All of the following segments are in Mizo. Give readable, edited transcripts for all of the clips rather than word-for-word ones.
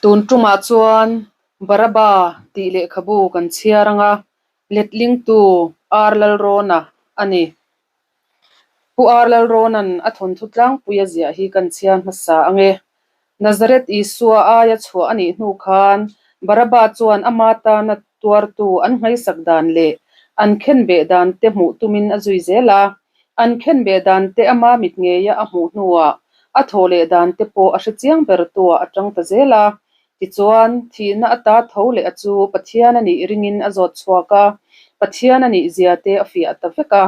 Tun tumah chuan Baraba tih lehkhabu kan chhiar anga letlingtu Ar Lalrawna a ni. Pu Ar Lalrawna'n a thawnthu tlangpui a ziah hi kan chhiar hmasa ang e. Nazareth Isua aia chhuah a nih hnu khan Baraba chuan ama tana tuartu an hmaisak dan leh an khenbeh dan te hmuh tumin a zui zel a. An khenbeh dan te ama mit ngeia a hmuh hnuah a thawh leh dan te pawh a hrechiang ber tuah a tang ta zel a. Tichuan, thihna ata tho leh a chu Pathian a nih ringin a zawt chhuak a, Pathian a nih zia te a fiah ta vek a.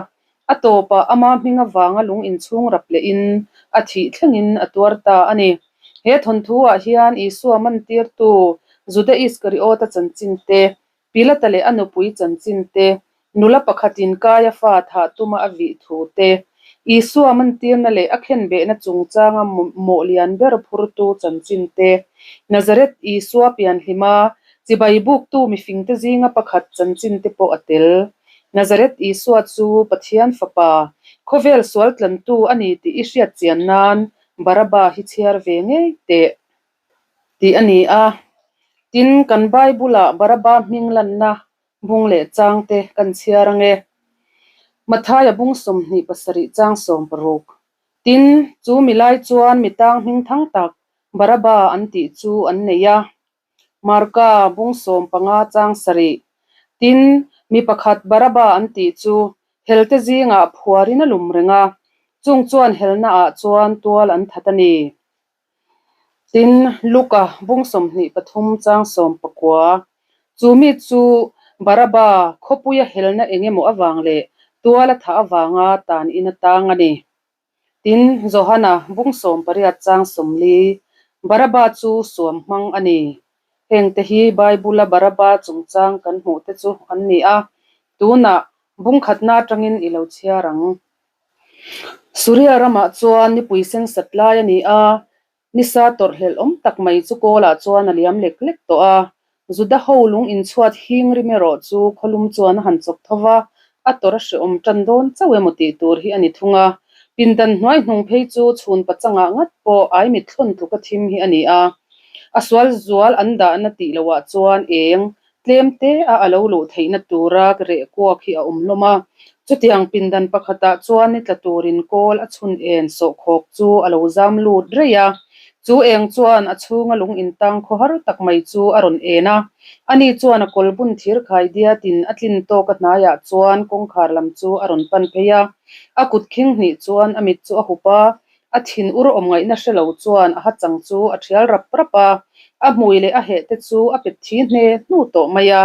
A tawpah ama hming avanga lung inchhung rap lehin a thih thlengin a tuar ta a ni. He thawnthu-ah hian Isua mantirtu Juda Iskariota chanchin te, Pilata leh a nupui chanchin te, nula pakhatin Kaiafa thah tuma a vih thu te, Isua mantirna leh a khenbehna chungchanga mawh lian ber phurtu chanchin te, Nazareth Isua pianhlima chibai buktu mifingte zinga pakhat chanchin te pawh a tel. Nazareth Isua chu Pathian Fapa, khawvel sual tlantu a ni tih i hriat chian nan Baraba hi chhiar ve ngei teh tih a ni a. Tin, kan Bible-ah Baraba hming lanna bung leh chang te kan chhiar ang e. Mathaia bung 27 chang 16. Tin, chu milai chuan mi tang hming thang tak Baraba an tih chu an nei a. Marka bung 15 chang 7. Tin, mi pakhat Baraba an tih chu helte zingah phuarin a lum reng a, chung chuan helnaah chuan tual an that a ni. Tin, Luka bung 23 chang 19. Chu mi chu Baraba khawpuia helna eng emaw avang leh tual a thah avanga tan in a tang a ni. Tin, Johana bung 18 chang 40, Baraba chu suam hmang a ni. Hengte hi Bible-a Baraba chungchang kan hmuh te chu an ni a, tunah bung khatna atangin i lo chhiar ang. Suria ramah chuan nipui sen sat lai a ni a, nisa tawrhhlelh awm tak mai chu kawlah chuan a liam lek lek tawh a. Juda ho lung inchhuat hing rim erawh chu khawlum chuan a han chawk tho va, a tawrh a hrehawm tan dawn chauh emaw tih tur hi a ni thung a. Pindan hnuai hnung phei chu chhun pachangah ngat pawh ai mithlawn tluka thim hi a ni a. A sual zual an dahna tih lohah chuan eng Tlem te a a lo luh theihna tura reh kuak hi a awm hlawm a. Chutiang pindan pakhatah chuan ni tla turin kawl a chhun en sawhkhawk chu a lo zam lut rei a. Chu eng chuan a chhunga lung intang khawhar tak mai chu a rawn en a. Ani chuan a kawl bun thir khai diatin a tlin tawk a hnaiah chuan kawngkhar lam chu a rawn pan phei a. A kut khing hnih chuan a mit chu a hup a, A thin ur awm ngaihna hre lo chuan a hachang chu a thial rap rap a, a hmui leh a heh te chu a pet thi hne hnu tawh mai a.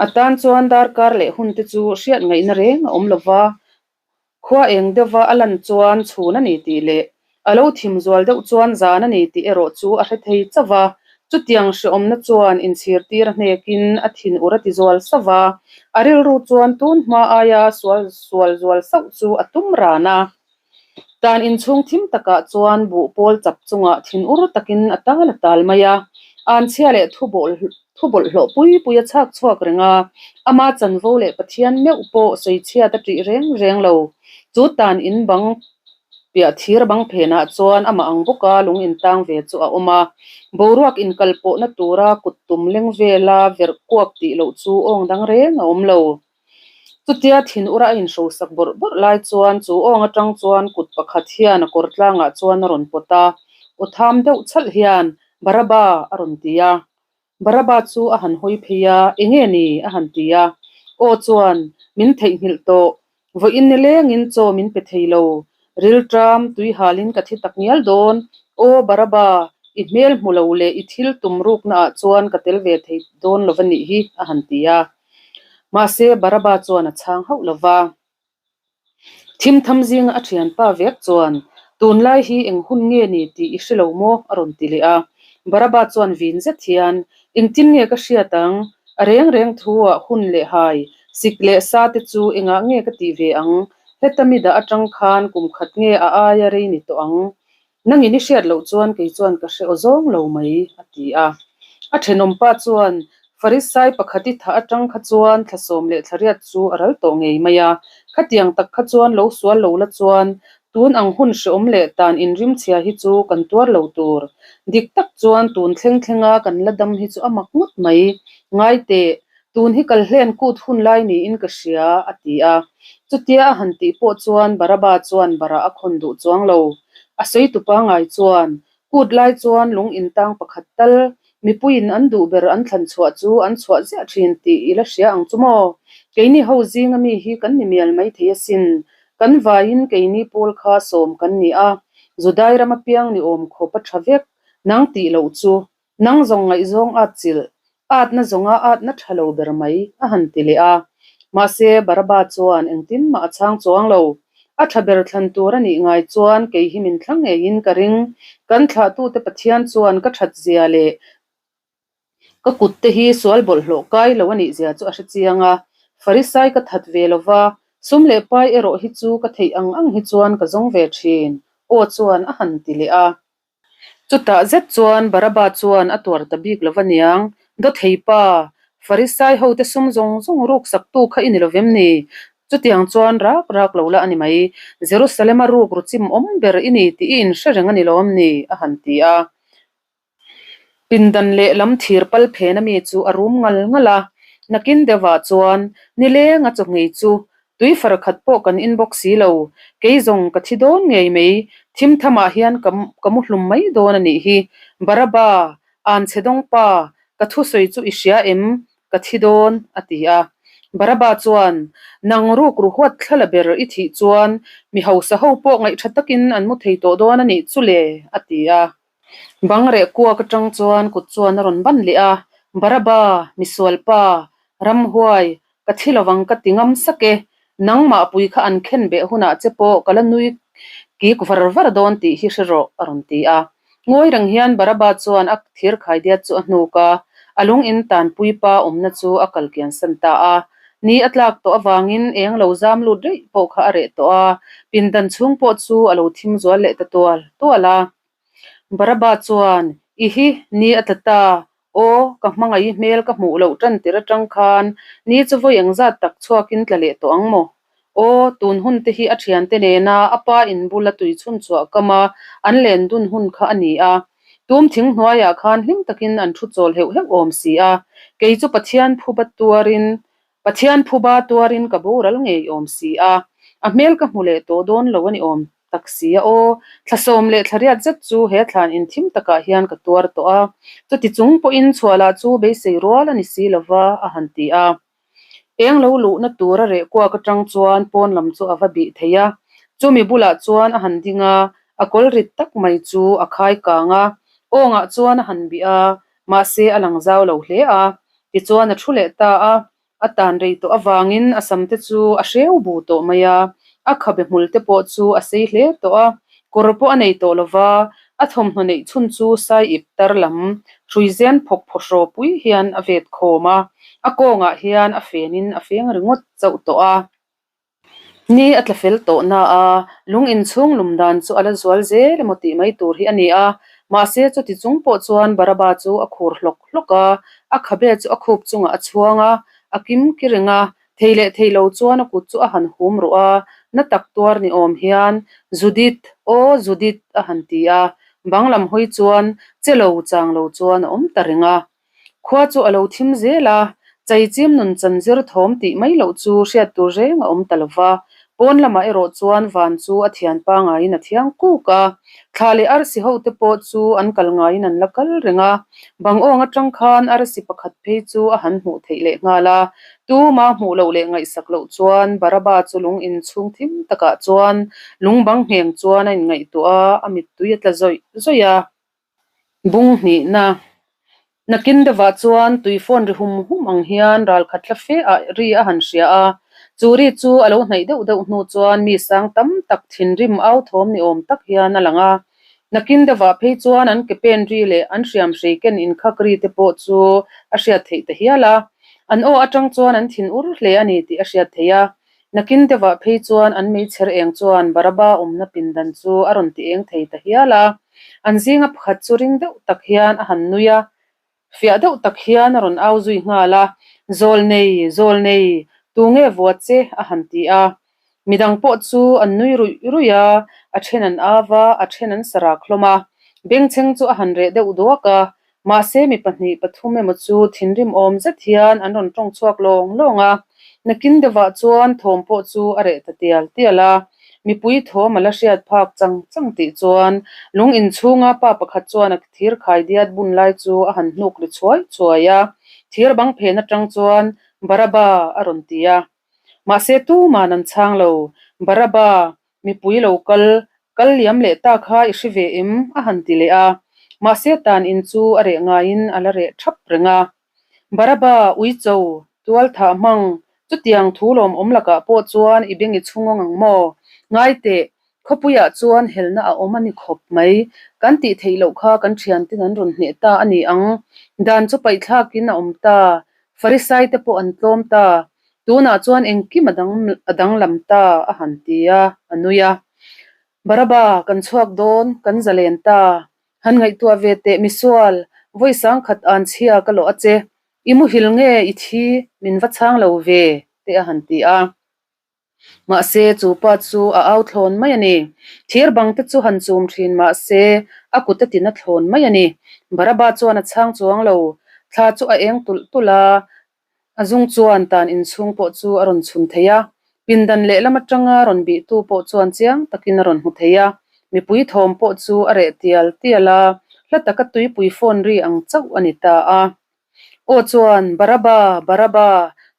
A tan chuan darkar leh hun te chu hriat ngaihna reng a awm lo va, khua eng deuhva a lan chuan chhun a ni tih leh a lo thim zual deuh chuan zan a ni tih erawh chu a hre thei chauh va. Chutiang hreawmna chuan inchhir tir a hnekin a thin ur a ti zual sauh va, a rilru chuan tun hma aia sual sual zual sauh chu a tum ran a. Tan inchhung thim takah chuan buh pawl chap chungah thin ur takin a tal a tal mai a, anchhia leh thu bawlhhlawh pui pui a chhak chhuak reng a, ama chanvo leh Pathian meuh pawh sawichhiat a ṭih reng reng lo. Chu tan in bang piah thir bang phenah chuan amah ang bawka lung intang ve chu a awm a, boruak inkal pawhna tura kut tum leng vela verh kuak tih loh chu awng dang reng a awm lo. Chutia thin ura a inhrosak bawrh bawrh lai chuan chu awng atang chuan kut pakhat hian a kawr tlangah chuan a rawn pawt a, aw tham deuh chhalh hian, Baraba! a rawn ti a. Baraba chu a han hawi phei a, Enge ni? a han ti a. Aw chuan, Min theihnghilh tawh. Vawiin nilengin chaw min pe thei lo. Rilṭam, tuihalin ka thi tak ngial dawn. Aw Baraba, i hmel hmu lo leh i thil tum ruknaah chuan ka tel ve thei dawn lo va nih hi, a han ti a. Mahse, Baraba chuan a chhang hauh lo va. Thim tham zinga a thianpa vek chuan, Tunlai hi eng hun nge ni tih i hre lo maw? a rawn ti leh a. Baraba chuan vin zet hian, Engtin nge ka hriat ang? A reng reng thu-ah hun leh hai, sik leh sa te chu engah nge ka tih ve ang? Heta mi dah atang khan kum khat nge a aia rei ni tawh ang? Nangin i hriat loh chuan kei chuan ka hre aw zawng lo mai, a ti a. A thenawmpa chuan, Farisai pakhat i thah atang kha chuan thla 18 chu a ral tawh ngei mai a. Khatiang tak kha chuan lo sual lo la chuan Tun ang hun hreawm leh tan inrimchhia hi chu kan tuar lo tur. Dik tak chuan tun thleng thlenga kan la dam hi chu a mak ngawt mai. Ngai teh, tun hi kal hlen kut hun lai niin ka hria, a ti a. Chutia a han tih pawh chuan Baraba chuan bara a khawn duh chuang lo. A sawi tu pangai chuan, Kut lai chuan lung intang pakhat tal, mipuiin an duh ber an thlan chhuah chu an chhuah ziah thin tih i la hria ang chu maw? Keini ho zinga mi hi kan ni mial mai thei asin. Kan vaiin keini pawl kha sawm kan ni a, Judai ram apiang ni awm khawp a tha vek, nang tih loh chu. Nang zawng ngaihzawng at chilh, atna zawnga atna tha lo ber mai, a han ti leh a. Mahse, Baraba chuan engtin mah a chhang chuang lo. A tha ber thlan tur a nih ngai chuan kei hi min thlang ngeiin ka ring. Kan thlahtute Pathian chuan ka that zia leh ka kut te hi sual bawlhhlawh kai lo a nih zia chu a hre chiang a. Farisai ka that ve lo va, sum leh pai erawh hi chu ka theih ang ang hi chuan ka zawng ve thin, aw chuan a han ti leh a. Chutah zet chuan Baraba chuan a tuar ta bik lo va niang, Dawthei pa, Farisai hote sum zawng zawng ruk saktu kha i ni lo vem ni? Chutiang chuan rak rak lo la a ni mai, Jerusalem-a ruk ru chim awm ber i ni tih i inhre reng a ni lawm ni? a han ti a. Pindan leh lam thir pal phen ami chu a rum ngal ngal a, nakin deuhah chuan nileng a chawhngei chu tui far khat pawh kan in bawk si lo, kei zawng ka thi dawn ngei mai, thim thamah hian ka ka mu hlum mai dawn a nih hi. Baraba, an chhe dawng pa, ka thusawi chu i hria em? Ka thi dawn, a ti a. Baraba chuan, Nang ruk ru huat thla la ber i thih chuan mi hausa ho pawh ngaihṭha takin an mu thei tawh dawn a nih chu le, a ti a. Bang reh kuak atang chuan kut chuan a rawn ban leh a, Baraba, misual pa, ramhuai, ka thi lovang ka ti ngam sak e, nangmah pui kha an khen beh hunah che pawh ka la nui kik var var dawn tih hi hre rawh, a rawn ti a. Ngawi reng hian Baraba chuan a thir khaidiat chu a hnuk a, a lung in tanpui pa awmna chu a kal kian san ta a. Ni a tlak tawh avangin eng lo zam lut reih pawh kha a reh tawh a, pindan chhung pawh chu a lo thim zual leh ta tual tual a. Baraba chuan, I hi, ni a tla ta. Aw, ka hmangaih hmel ka hmuh loh tan tir atang khan ni chu vawi engzat tak chhuakin tla leh tawh ang maw? Aw, tun hun te hi a thiante nena a pa in bula tui chhun chhuah kama an len dun hun kha a ni a. Tum thing hnuaiah khan hlim takin an thu chawl heuh heuh awm si a. Kei chu Pathian phuba tuarin Pathian phuba tuarin ka boral ngei awm si a, a hmel ka hmu leh tawh dawn lo a ni awm tak si a aw. Thla sawm leh thla riat zet chu he thlan inthim takah hian ka tuar tawh a, chuti chung pawhin chhuah lah chu beisei rual a ni si lo va, a han ti a. Eng lo luhna tur a reh kuak atang chuan pawn lam chu a va bih thei a, chumi bulah chuan a han ding a, a kawl rit tak mai chu a khai kang a, awngah chuan a han bih a, mahse a lang zau lo hle a. Tichuan a thu leh ta a, a tan rei tawh avangin a sam te chu a hreu bu tawh mai a, a khabe hmul te pawh chu a sei hle tawh a, kawr pawh a nei tawh lo va, a thawmhnaw neih chhun chu sai ip tar lam hrui zen phawk phawhraw pui hian a vet khawm a, a kawngah hian a fenin a feng ringawt chauh tawh a. Ni a tla fel tawh na a, lung inchhung lum dan chu a la zual zel emaw tih mai tur hi a ni a. Mahse chuti chung pawh chuan Baraba chu a khur hlawk hlawk a, a khabe chu a khup chungah a chhuang a, a kim ki reng a, thei leh thei lo chuan a kut chu a han hum ruh a, na tak tuar ni awm hian, Judith, aw Judith a han ti a, bang lam hawi chuan che lo chang lo chuan a awm ta reng a. Khua chu a lo thim zel a, chaichim nun chan zir thawm tih mai loh chu hriat tur reng a awm ta lo va. Pawn lamah erawh chuan van chu a thian pangaiin a thiang kuk a, thla leh arsi ho te pawh chu an kal ngaiin an la kal reng a. Bang awng atang khan arsi pakhat phei chu a han hmuh theih leh nghal a, tuma hmuh loh leh ngaihsak loh chuan Baraba chu lung inchhung thim takah chuan lung bang ngheng chuan a inngaihtuah a, a mittui a tla zawih zawih a. Bung hnihna, Nakin deuhah chuan tui phone ri hum hum ang hian ral khat hla fe ah ri a han hria a, chu ri chu a lo hnaih deuh deuh hnu chuan mi sang tam tak thinrim au thawm ni awm tak hian a lang a. Nakin deuhah phei chuan an ke pen ri leh an hriam hrei ken inkhak ri te pawh chu a hriat theih ta hial a. An aw atang chuan an thin ur hle a ni tih a hriat theih a. Nakin deuhah phei chuan an meichher eng chuan Baraba awmna pindan chu a rawn ti eng thei ta hial a. An zinga pakhat chu ring deuh tak hian a han nui a, fiah deuh tak hian a rawn au zui nghal a, Zawlnei, Zawlnei, tunge vua che? a han ti a. Midang pawh chu an nui ruih ruih a, A then an au a, a then an sarak hlawm a. Bengchheng chu a han reh deuh duak a, mahse mi pahnih pathum emaw chu thinrim awm zet hian an rawn tawng chhuak lawng lawng a. Nakin deuhah chuan thawm pawh chu a reh ta tial tial a. Mipui thawm a la hriat phak chang chang tih chuan lung inchhunga pa pakhat chuan a thir khai diat bun lai chu a han hnuk ri chhuai chhuai a, thir bang phen atang chuan Baraba a rawn ti a. Mahse tuman an chhang lo, Baraba, mipui lo kal, kal liam leh ta kha i hre ve em? a han ti leh a. Mahse tan in chu a reh ngaiin a la reh thap reng a. Baraba, Uicho, tual thah hmang, chutiang thu lawmawm lakah pawh chuan i beng i chhungawng ang maw? Ngai teh, khawpuiah chuan helna a awm a ni khawp mai. Kan tih theih loh kha kan thianten an rawn hneh ta a ni ang. Dan chu paihthlakin a awm ta. Farisai te pawh an tlawm ta. Tunah chuan engkim a dang a danglam ta a han ti a, a nui a. Baraba, kan chhuak dawn, kan zalen ta. Han ngaihtuah ve teh misual, vawi sangkhat an chhia ka lawh a che, i muhil nge i thi min va chhang lo ve te a han ti a. Mahse chu pa chu a au thlawn mai a ni. Thir bang te chu han chum thin mahse a kut a tin a thlawn mai a ni. Baraba chuan a chhang chuang lo, thla chu a eng tulh tulh a, A zung chuan tan inchhung pawh chu a rawn chhun thei a, pindan lehlam atanga rawn bihtu pawh chuan chiang takin a rawn hmu thei a, mipui thawm pawh chu a reh tial tial a, hla taka tuipui phone ri ang chauh a ni ta a. Aw chuan, Baraba, Baraba,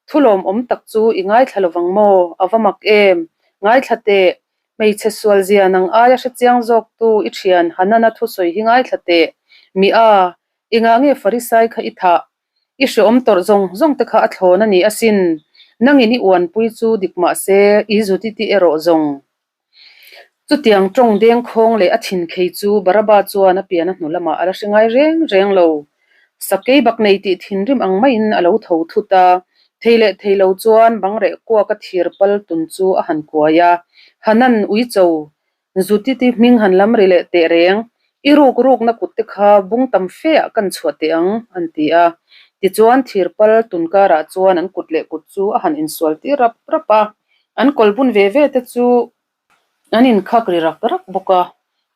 thu lawmawm tak chu i ngaithla lovang maw? A va mak em? Ngaithla teh, hmeichhe sual zia nang aia hrechiang zawktu i thian Hanana thusawi hi ngaithla teh, Mi a, engah nge Farisai kha i thah? I hreawm tawrh zawng zawng te kha a thlawn a ni asin. Nangin i uanpui chu dik mah se, i zutiti erawh zawng. Chutiang tawng dengkhawng leh a thin khei chu Baraba chuan a pian a hnu lamah a la hre ngai reng reng lo. Sakei bak nei tih thinrim ang maiin a lo tho thut a, thei leh thei lo chuan bangreh kuaka thir pal tun chu a han kuai a, Hanan uicho Zutiti hming han lam ri leh teh reng, I ruk rukna kut te kha bung tam fe ah kan chhuah teh ang, an ti a. Tichuan thir pal tun karah chuan an kut leh kut chu a han insual tir rap rap a. An kawl bun ve ve te chu an inkhak ri rak rak bawk a.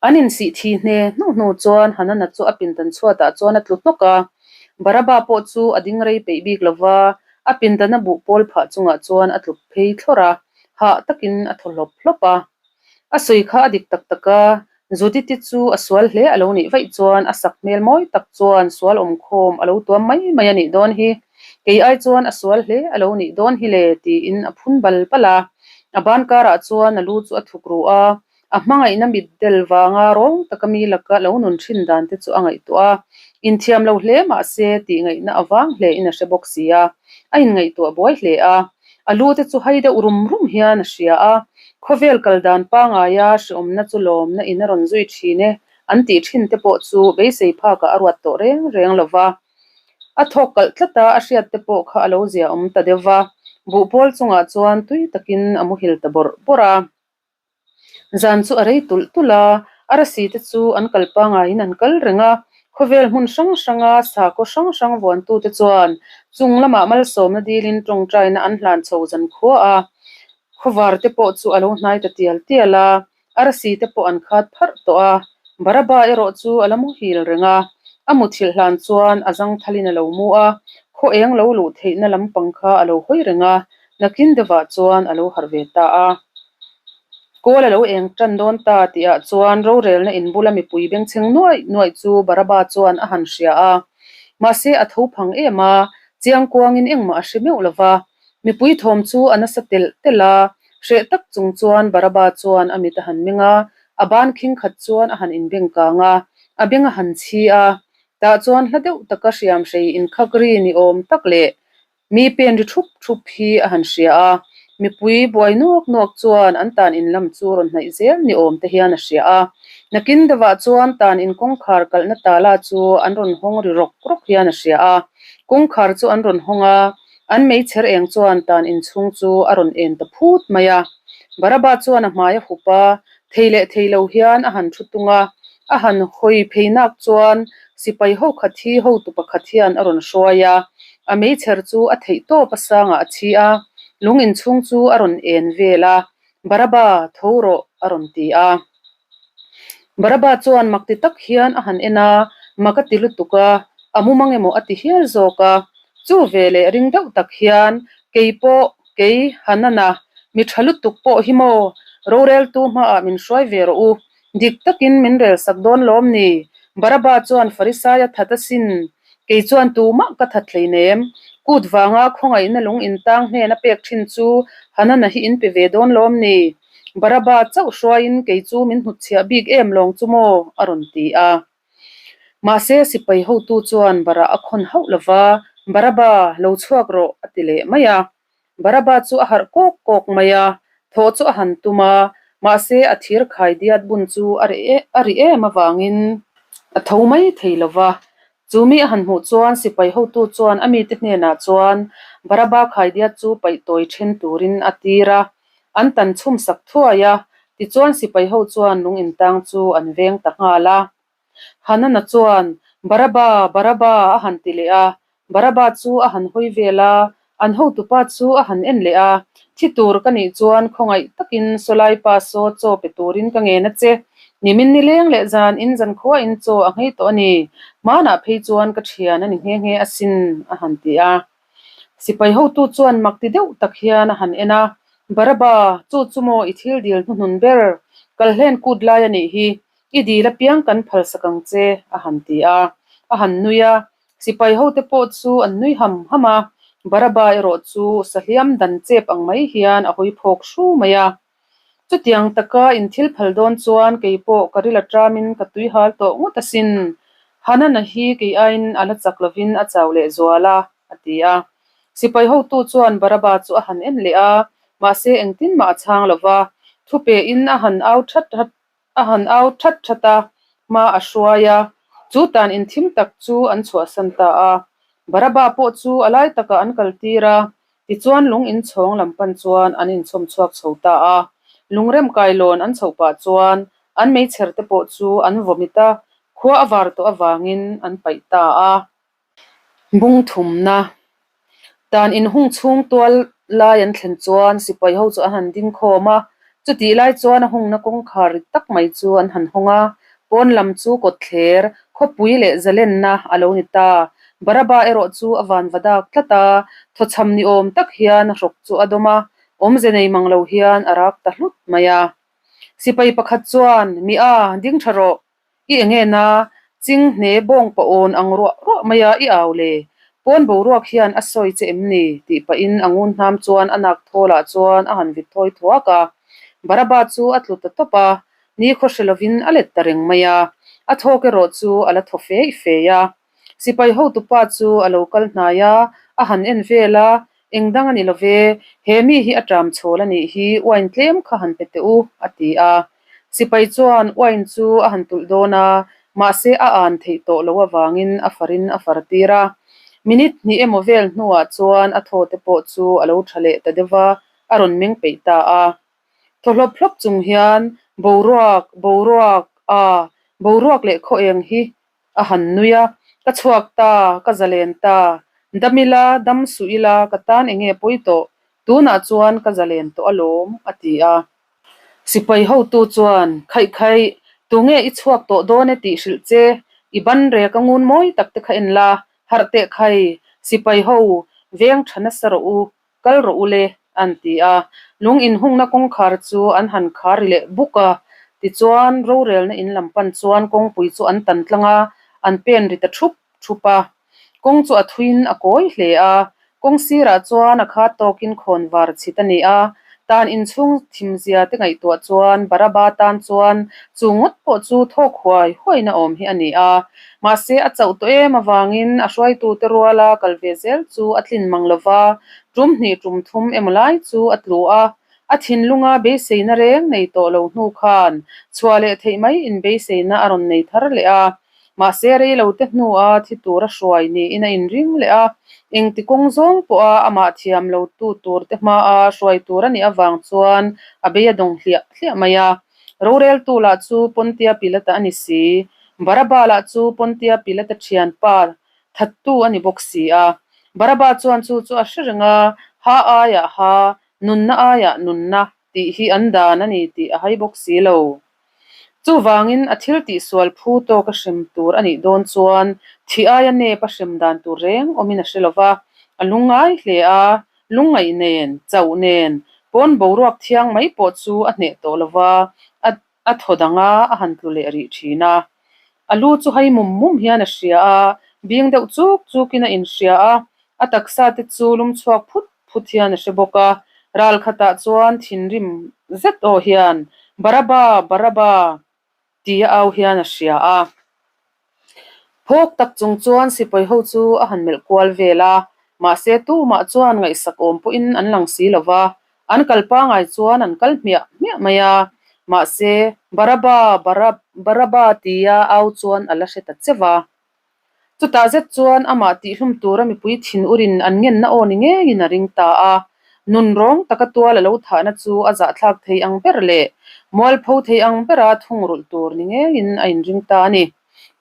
An insih thi hne hnu hnu chuan Hanana chu a pindan chhuatah chuan a tlu hnawk a. Baraba pawh chu a ding rei peih bik lo va, a pindana buh pawl phah chungah chuan a tlu phei thlawrh a, hah takin a thaw hlawp hlawp a. A sawi kha a dik tak tak a, Judith-i chu a sual hle a lo nih vaih chuan a sak hmel mawi tak chuan sual awmkhawm a lo tuam mai mai a nih dawn hi. Kei ai chuan a sual hle a lo nih dawn hi le tiin a phun bal bal a. A ban karah chuan a lu chu a thuk ru a, a hmangaihna mit del vanga rawng taka mi laka lo nun thin dan te chu a ngaihtuah a. Inthiam lo hle mah se tih ngaihna avang hle in a hre bawk si a, a inngaihtuah buai hle a. A lu te chu hai deuh rum rum hian a hria a, khawvel kal dan pangaia hreawmna chu lawmna in a rawn zui thin e an tih thin te pawh chu beisei phakah a ruat tawh reng reng lo va. A thawk kalh tlat a, a hriat te pawh kha a lo zia awm ta deuh va, buhpawl chungah chuan tui takin a muhil ta bawrh bawrh a. Zan chu a rei tulh tulh a, arasi te chu an kal pangaiin an kal reng a, khawvel hmun hrang hranga sakhaw hrang hrang vuantute chuan chung lamah malsawmna dilin tawngtaina an hlan chho zan khua a, khawvar te pawh chu a lo hnai ta tial tial a, arasi te pawh an khat pharh tawh a, Baraba erawh chu a la muhil reng a, a muthilh hlan chuan a zangthalin a lo mu a, khaw eng lo luh theihna lampang kha a lo hawi reng a, Nakin deuhah chuan a lo harh ve ta a. Kawl a lo eng tan dawn ta tihah chuan rorelna in bula mipui bengchheng nuaih nuaih chu Baraba chuan a han hria a. Mahse a tho phang em a, chiang kuangin engmah a hre meuh lo va. Mipui thawm chu a nasa telh telh a, hreh tak chung chuan Baraba chuan a mit a han meng a, a ban khing khat chuan a han inbeng kang a, a beng a han chhi a. Tah chuan hla deuh taka hriamhrei inkhak ri ni awm tak leh Mi pen ri thup thup hi a han hria a, mipui buai nuak nuak chuan an tan in lam chu rawn hnaih zel ni awm te hian a hria a. Nakin deuhah chuan tan in kawngkhar kalhna tala chu an rawn hawng ri rawk rawk hian a hria a. Kawngkhar chu an rawn hawng a, an meichher eng chuan tan in chhung chu a rawn en ta phut mai a. Baraba chuan a hmai a hup a, thei leh thei lo hian a han thu tung a, a han hawi phei nak chuan sipai ho khat hi hotu pakhat hian a rawn hruai a, a meichher chu a theih tawp a sangah a chhi a, lung inchhung chu a rawn en vel a, Baraba, tho rawh, a rawn ti a. Baraba chuan mak ti tak hian a han en a, mak a ti lutuk a, a mumang emaw a ti hial zawk a. Chu ve leh ring deuh tak hian, Kei pawh, kei, Hanana, mi tha lutuk pawh hi maw, roreltu hmaah min hruai ve rawh u, dik takin min rel sak dawn lawm ni? Baraba chuan Farisaia that asin, kei chuan tumah ka that hleinem, kut vanga khawngaihna lung intang hnena pek thin chu Hanana hi in pe ve dawn lawm ni? Baraba chauh hruaiin kei chu min hnutchhiah bik em lawng chu maw? a rawn ti a. Mahse sipai hotu chuan Bara a khawn hauh lo va, Baraba, lo chhuak rawh, a ti leh mai a. Baraba chu a harh kawk kawk mai a, thawh chu a han tum a, mahse a thir khai diat bun chu a ri em avangin a tho mai thei lo va. Chu mi a han hmuh chuan sipai hotu chuan a mite hnenah chuan Baraba khaidiat chu paih tawi then turin a tir a, an tan chhum sak thuai a, tichuan sipai ho chuan lung intang chu an veng ta nghal a. Hanana chuan, Baraba, Baraba, a han ti leh a, Baraba chu a han hawi vel a, an hotupa chu a han en leh a, Thi tur ka nih chuan khawngaih takin Sawlai pa saw chaw pe turin ka ngen a che. Nimin ni leng leh zan in zankhua in chaw a nghei tawh a ni. Hmanah phei chuan ka thian a ni nghe nghe asin, a han ti a. Sipai hotu chuan mak ti deuh tak hian a han en a, Baraba, chu chu maw i thil dil hnuhnun ber, kalhlen kut lai a nih hi, i dil apiang kan phalsak ang che, a han ti a. A han nui a, Sipai hote pawh chu an nui ham ham a, Baraba erawh chu sahliam dan chep ang mai hian a hawi phawk hru mai a. Chutiang taka inthil phal dawn chuan kei pawh ka ril aṭamin ka tui hal tawh ngawt asin. Hanana hi kei aiin a la chak lovin a chau leh zual a, a ti a. Sipai hotu chuan Baraba chu a han en leh a, mahse engtin mah a chhang lo va, thupein a han au that A han au that that a, hma a hruai a, chu tan inthim tak chu an chhuahsan ta a. Baraba pawh chu a lai takah an kal tir a, tichuan lung inchhawng lam pan chuan an inchhawm chhuak chho ta a. Lungrem kailawn an chhoh pah chuan an meichher te pawh chu an vawmit a, khua a var tawh avangin an paih ta a. Bung thumna dan inhung chhung tual lai an thlen chuan sipai ho chu an han ding khawm a, chutih lai chuan a hungna kawngkhar rit tak mai chu an han hawng a, pawn lam chu kawtthler, khawpui leh zalenna a lo ni ta. Baraba erawh chu a van va dak tlat a, thawchham ni awm tak hian a hrawk chu a dawm a, awmze nei mang lo hian a rak ta hlut mai a. Sipai pakhat chuan, Mi a, ding tha rawh, I enge na, ching hne bawng pa awn ang ruah ruah mai a i au le, pawn boruak hian a sawi che em ni? tih pahin a ngun hnam chuan a nak thawl ah chuan a han vit thawi thuak a. Baraba chu a tlu ta tawp a, ni khaw hre lovin a let ta reng mai a, a thawk erawh chu a la thaw fei fei a. Sipai hotupa chu a lo kal hnai a, a han en vel a, Eng dang a ni lo ve, he mi hi a ṭam chhawl a nih hi, uain tlem kha han pe teh u, a ti a. Sipai chuan uain chu a han tulh dawn a, mahse a an theih tawh loh avangin a farin a far tir a. Minute hnih emaw vel hnuah chuan a thaw te pawh chu a lo ṭha leh ta deuh va, a rawn meng peih ta a. Thaw hlawp hlawp chung hian, Boruak, boruak, aa, boruak leh khaw eng hi A han nui a, Ka chhuak ta, ka zalen ta. Dam ila, dam suh ila, ka tan enge pawi tawh? Tunah chuan ka zalen tawh alawm, a ti a. Sipai hotu chuan, Khaih khaih, tunge i chhuak tawh dawn e tih hrilh che, i ban rek a ngun mawi tak te kha en la, harh teh khai, sipai ho, veng tha nasa rawh u, Kal rawh u le, an ti a. Lung inhungna kawngkhar chu an han khar ri leh buk a. Tichuan, rorelna in lam pan chuan kawngpui chu an tan tlang a, an pen ri ta thup thup a. Kawng chu a thuin a kawi hle a. Kawng sirah chuan a khat tawkin khawn var chhit a ni a. Tan inchhung thimzia te ngaihtuah chuan Baraba tan chuan chu ngawt pawh chu thawk huai huaina awm hi a ni a. Mahse, a chauh tawh em avangin a hruaitute ruala kal ve zel chu a tlin mang lo va, tum hnih tum thum emaw lai chu a tlu a. A thinlunga beiseina reng nei tawh lo hnu khan chhuah leh theih mai inbeiseina a rawn nei thar leh a. Mahse, rei lo te hnua thi tura hruai niin a inring leh a, engti kawng zawng pawha amah thiam lo tu tur te hmaa hruai tur a nih avang chuan a bei a dawng hliah hliah mai a. Roreltu lah chu Pontia Pilata a ni si. Baraba lah chu Pontia Pilata thianpa thattu a ni bawk si a. Baraba chuan chu chu a hre reng a, Ha aiah ha, nunna aiah nunna tih hi an dan a ni tih a hai bawk si lo. Chuvangin a thil tihsual phu tawk a hrem tur a nih dawn chuan thih aia nep a hrem dan tur reng awmin a hre lo va, a lungngai hle a, lungngaih nen, chauh nen, pawn boruak thiang mai pawh chu a hneh tawh lo va, a a thaw dang a, a han tlu leh rih thin a. A lu chu hai mum mum hian a hria a, bing deuh chuk chukin a inhria a, a taksa te chu lum chhuak phut phut hian a hre bawk a. Ral khatah chuan thinrim zet aw hian, Baraba! Baraba! tia au hian a hria a. Phawk tak chung chuan sipai ho chu a han melh kual vel a, mahse tumah chuan ngaihsak awm pawhin an lang si lo va, an kal pangai chuan an kal hmiah hmiah mai a, mahse Baraba, Baraba tia au chuan a la hre ta che va. Chutah zet chuan amah tihhlum tura mipui thin urin an ngenna aw ni ngeiin a ring ta a. Nun rawng taka tual a lo thahna chu a zahthlak thei ang ber leh mualpho thei ang bera thungrulh tur ni ngeiin a inring ta a ni.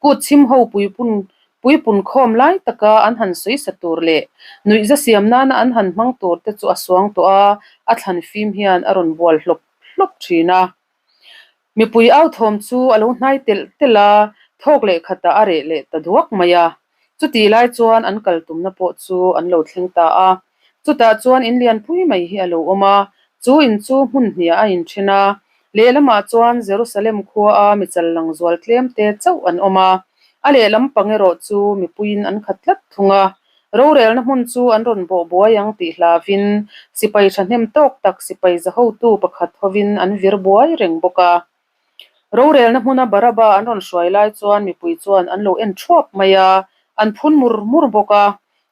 Kut chhim ho puipun puipun khawm lai taka an han sawisa tur leh nuihza siam nana an han hmang tur te chu a suang tawh a, a thlan fim hian a rawn bual hlawp hlawp thin a. Mipui au thawm chu a lo hnai telh telh a, thawk leh khatah a reh leh ta duak mai a. Chutih lai chuan an kal tumna pawh chu an lo thleng ta a. Chutah chuan in lianpui mai hi a lo awm a, chu in chu hmun hniah a inthen a. Lehlamah chuan Jerusalem khuaa mi chal lang zual tlem te chauh an awm a, a lehlam pang erawh chu mipuiin an khat tlat thung a. Rorelna hmun chu an rawn bawh buai ang tih hlavin sipai thahnem tawk tak sipai zahotu pakhat hovin an vir buai reng bawk a. Rorelna hmuna Baraba an rawn hruai lai chuan mipui chuan an lo en thuap mai a, an phun mur mur bawk a.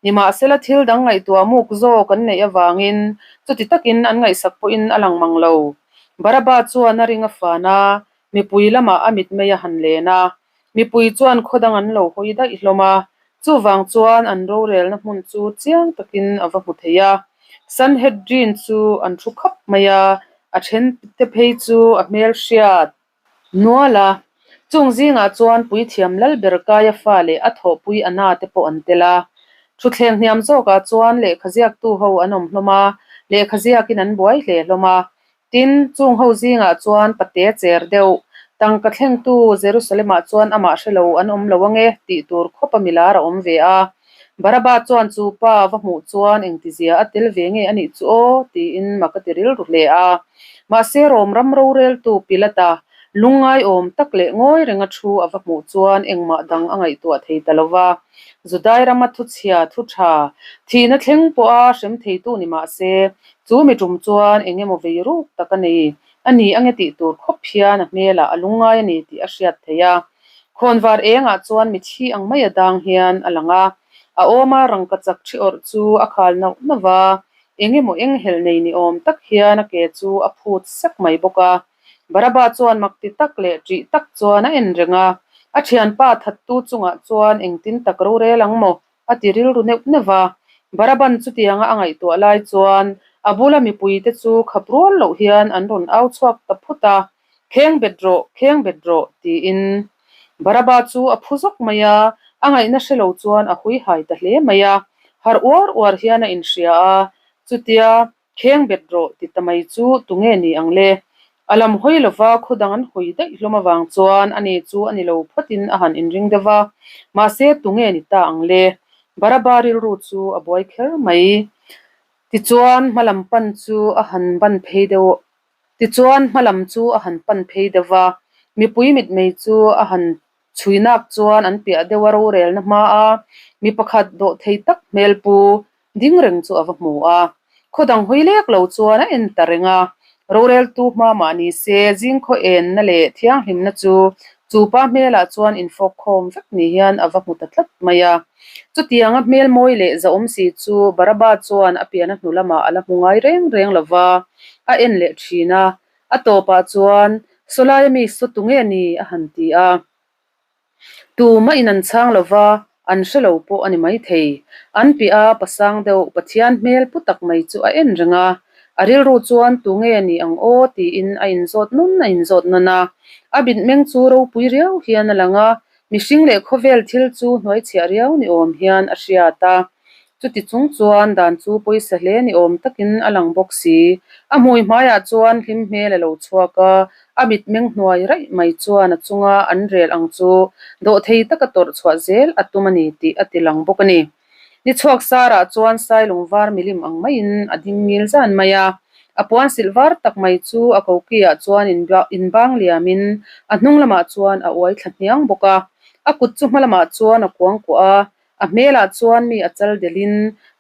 Nimahsela thil dang ngaihtuah muk zawk an neih avangin chuti takin an ngaihsak pawhin a lang mang lo. Baraba chuan a ring a fan a, mipui lamah a mitmei a han len a. Mipui chuan khaw dang an lo hawi daih hlawm a, chuvang chuan an rorelna hmun chu chiang takin a va hmu thei a. Sanhedrin chu an thu khap mai a, a then te phei chu a hmelhriat nual a. Chung zingah chuan puithiam Lalber Kaiafa leh a thawhpui Anna te pawh an tel a. Thutthleng hniam zawkah chuan lehkha ziaktu ho an awm hlawm a, lehkha ziakin an buai hle hlawm a. Tin, chung ho zingah chuan pate cher deuh, tangka thlengtu Jerusalemah chuan amah hre lo an awm lo ange tih tur khawp a milar a awm ve a. Baraba chuan chu pa va hmuh chuan engtizia a tel ve nge a nih chu aw tiin mak a ti rilru hle a. Mahse Rom ram roreltu Pilata lungngai-awm tak leh ngawi renga thu a va hmuh chuan engmah dang a ngaihtuah thei ta lo va. Judai rama thuchhia thu tha thihna thleng pawha hrem theitu ni mah se, Chu mi tum chuan eng emaw vei ruk tak a nei a ni ange tih tur khawp hian a hmelah a lungngai a ni tih a hriat theih a. Khawnvar engah chuan mi thi ang mai a dang hian a lang a, a awma rangka chak thi awrh chu a khal nauh nauh va, eng emaw eng helh nei ni awm tak hian a ke chu a phut sek mai bawk a. Baraba chuan mak ti tak leh ṭih tak chuan a en reng a, a ṭhianpa thattu chungah chuan engtin tak rorel ang maw A ti rilru neuh neuh va. Baraban chutianga a ngaihtuah lai chuan a bula mipuite chu khap rual loh hian an rawn au chhuak ta phut a, Kheng bet rawh, kheng bet rawh, tiin. Baraba chu a phu zawk mai a, a ngaihna hre lo chuan a hui hai ta hle mai a. Harh uar uar hian a inhria a, chutia Kheng bet rawh ti ta mai chu tunge ni ang le? A lam hawi lova khaw dang an hawi daih hlawm avang chuan ani chu a ni lo phawtin a han inring deuh va, mahse tunge ni ta ang le? Baraba rilru chu a buai kher mai. Tichuan hmalam pan chu a han ban phei deuh Tichuan hmalam chu a han pan phei deuh va, mipui mitmei chu a han Chhuinak chuan an piah deuh a rorelna hma a, mi pakhat dawh thei tak hmel pu ding reng chu a va hmu a. Khaw dang hawi lek lo chuan a en ta reng a, roreltu hma mah ni se zingkhaw enna leh thianghlimna chu chu pa hmelah chuan infawk khawm vek ni hian a va hmu ta tlat mai a. Chutianga hmel mawi leh zahawm si chu Baraba chuan a pian a hnu lamah a la hmu ngai reng reng lo va, a en leh thin a, A tawpah chuan, Sawlaia mi saw tu nge ni? a han ti a. Tumah in an chhang lo va, an hre lo pawh a ni maithei. An piah a pasang deuh Pathian hmel pu tak mai chu a en reng a. A rilru chuan tu nge ni ang aw tiin a inzawt nawn a inzawt nawn a. A mitmeng chu ropui riau hian a lang a, mihring leh khawvel thil chu hnuaichhiah riau ni awm hian a hriat a. Chuti chung chuan dan chu pawisa hle ni awm takin a lang bawk si. A hmui hmaiah chuan hlim hmel a lo chhuak a, a mitmeng hnuai raih mai chuan a chunga an rel ang chu dawhthei taka tawrh chhuah zel a tum a ni tih a ti lang bawk a ni. Ni chhuak sarah chuan sailung var milim ang maiin a ding ngil zan mai a, a puan silh var tak mai chu a kokiah chuan inbang liamin a hnung lamah chuan a uai thla hniang bawk a, a kut chu hma lamah chuan a kuangkuah a, A hmelah chuan mi a chal delhin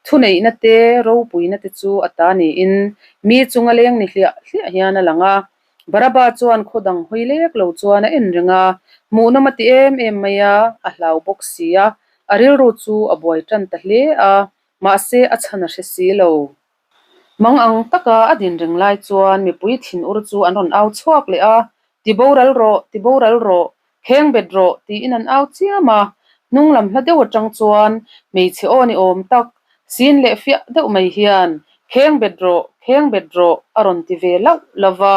thuneihna te, ropuina te chu a ta niin mi chunga leng ni hliah hliah hian a lang a. Baraba chuan khaw dang hawi lek lo chuan a en reng a, hmuhnawm a ti em em mai a, a hlau bawk si a, a rilru chu a buai tan ta hle a, mahse a chhan a hre si lo. Mang ang taka a din reng lai chuan mipui thinur chu an rawn au chhuak leh a, Ti boral rawh, ti boral rawh, kheng bet rawh tiin an au chiam a. Hnung lam hla deuh atang chuan hmeichhe aw ni awm tak, sin leh fiah deuh mai hian, Kheng bet rawh, kheng bet rawh a rawn ti ve lauh lo va.